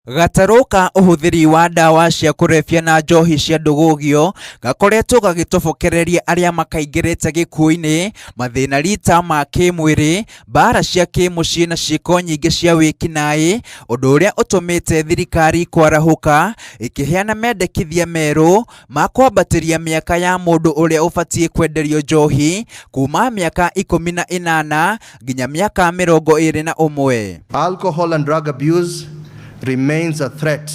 Gatarũ ka ũhũthĩri wa ndawa cia kũrebia na njohi cia ndũgũgio gakoretwo gagĩtobokereria arĩa makaingĩrĩte gĩkuũ-inĩ, mathĩna rita ma kĩmwĩrĩ, mbara cia kĩmũciĩ na ciĩko nyingĩ cia wĩkinaĩ, ũndũ ũrĩa ũtũmĩte thirikari kwarahũka ĩkĩheana mendekithia merũ ma kwambatĩria mĩaka ya mũndũ ũrĩa ũbatiĩ kwenderio njohi kuma mĩaka 18 nginya mĩaka 21. Alcohol and drug abuse remains a threat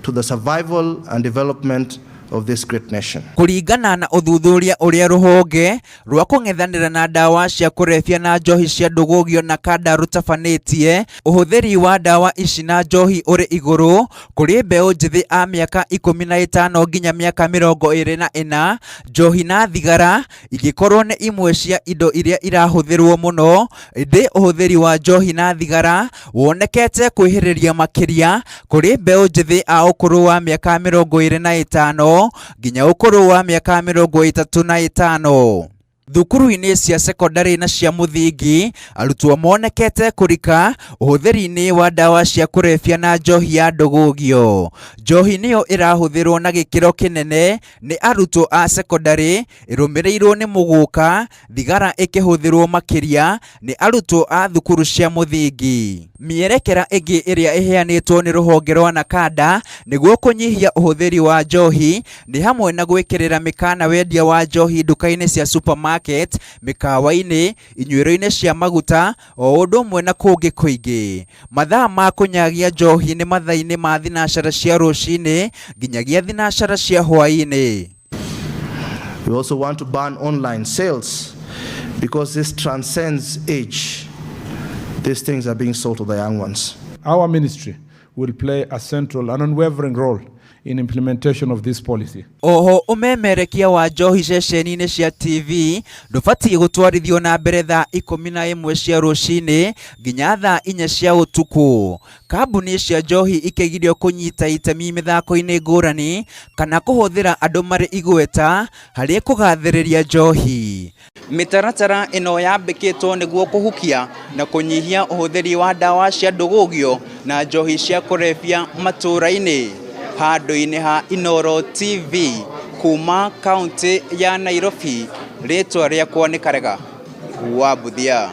to the survival and development of this great nation. Kũringana na ũthuthuria ũrĩa rũhonge rwa kũng'ethanĩra na ndawa cia kũrebia na njohi cia ndũgũgio na kanda rũtabanĩtie, ũhũthĩri wa ndawa ici na njohi ũrĩ igũrũ kũrĩ mbeũ njĩthĩ a mĩaka 15 nginya mĩaka 24, njohi na thigara ingĩkorwo nĩ imwe cia indo iria irahũthĩrwo mũno, ĩndĩ ũhũthĩri wa njohi na thigara wonekete kwĩhĩrĩria makĩria kũrĩ mbeũ njĩthĩ a ũkũrũ wa mĩaka 25 nginya ũkũrũ wa mĩaka 35. Thukuru-inĩ cia sekondarĩ na cia mũthingi, arutwo monekete kũrika ũhũthĩri-inĩ wa ndawa cia kũrebia na njohi ya ndũgũgio. Njohi nĩyo ĩrahũthĩrwo na gĩkĩro kĩnene nĩ arutwo a sekondarĩ, ĩrũmĩrĩirwo nĩ mũgũka, thigara ĩkĩhũthĩrwo makĩria nĩ arutwo a thukuru cia mũthingi. Mĩerekera ĩngĩ ĩrĩa ĩheanĩtwo nĩ rũhonge rwa NACADA nĩguo kũnyihia ũhũthĩri wa njohi nĩ hamwe na gwĩkĩrĩra mĩkana wendia wa njohi nduka-inĩ cia supermarket, mĩkawa-inĩ, inyuĩro-inĩ cia maguta o ũndũ ũmwe na kũngĩ kũingĩ. Mathaa ma kũnyagia njohi nĩ mathaa-inĩ ma thinacara cia rũcinĩ nginyagia thinacara cia hwaĩ-inĩ. We also want to ban online sales because this transcends age. These things are being sold to the young ones. Our ministry will play a central and unwavering role in implementation of this policy. Oho ũmemerekia wa njohi ceceni-inĩ cia TV ndũbatiĩ gũtwarithio na mbere thaa 11 cia rũcinĩ nginya thaa 4 cia ũtukũ. Kambuni cia njohi ikĩgirio kũnyita itemi mĩthako-inĩ ngũrani kana kũhũthĩra andũ marĩ igweta harĩ kũgathĩrĩria njohi. Mĩtaratara ĩno yambĩkĩtwo nĩguo kũhukia na kũnyihia ũhũthĩri wa ndawa cia ndũgũgio na njohi cia kũrebia matũũra-inĩ. Handũ-inĩ ha Inooro TV kuma kaũntĩ ya Nairobi, rĩtwa rĩakwa nĩ Karega wa Mbuthia.